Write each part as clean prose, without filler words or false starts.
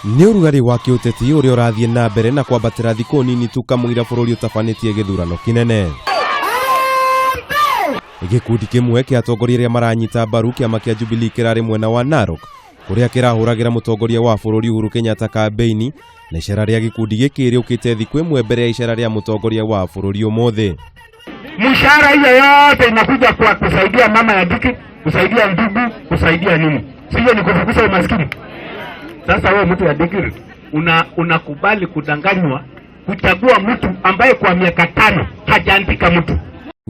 Nĩ ũrugarĩ wa kĩũteti ũrĩa ũrathiĩ na mbere na kwambatĩra thikũ nini tu kamũira bũrũri ũtabanĩtie gĩthurano kĩnene. Gĩkundi kĩmwe kĩa atongoria arĩa maranyita mbaru kĩama kĩa Jubilee kĩrarĩ mwena wa Narok kũrĩa kĩrahũragĩra mũtongoria wa bũrũri Uhuru Kenyatta kambĩini na icera rĩa gĩkundi gĩkĩ rĩũkĩte thikũ ĩmwe mbere ya icera rĩa mũtongoria wa bũrũri ũmũthĩ. Mshahara hiyo yote inakuja kwa kusaidia mama ya Diki, kusaidia ndugu, kusaidia nini? Sio ni kufukuza umaskini? Sasa wewe mtu ya Dikirr unakubali kudanganywa kuchagua mtu ambaye kwa miaka 5 hajaandika mtu.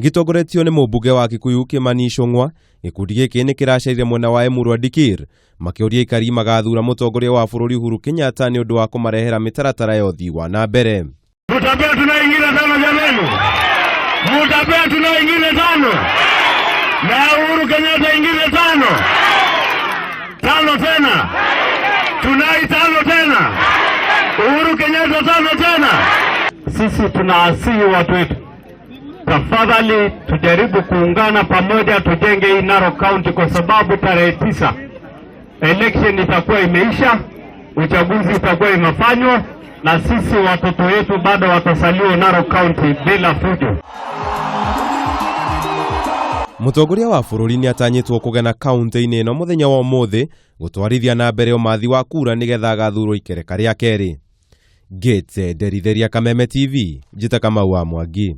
Gĩtongoretio nĩ mũmbunge wa Kikuyu Kimani Ichung'wa, gĩkundi gĩkĩ nĩ kĩracerire mwena wa Emurua Dikirr makĩũria aikari magathura mũtongoria wa bũrũri Uhuru Kenyatta nĩ ũndũ wa kũmarehera mĩtaratara ya ũthii wa na mbere. Mutapea tuna ingine tano jameni, mutapea tuna ingine tano na Uhuru Kenyatta ingine tano tano tena, tunai tano tena, Uhuru Kenyatta tano tena. Sisi tunaasihi watu wetu, tafadhali tujaribu kuungana pamoja, tujenge hii Narok County kwa sababu tarehe 9 election itakuwa imeisha, uchaguzi itakuwa imefanywa, na sisi watoto wetu bado watasaliwa Narok County bila fujo. Mũtongoria wa bũrũri nĩ atanyĩtwo kũgena kaunti-inĩ ĩno mũthenya wa ũmũthĩ gũtwarithia na mbere ũmathi wa kura nĩgetha agathurwo ikereka rĩa kerĩ. Gates Nderitheria, Kameme TV, njĩta Kamau wa Mwangi.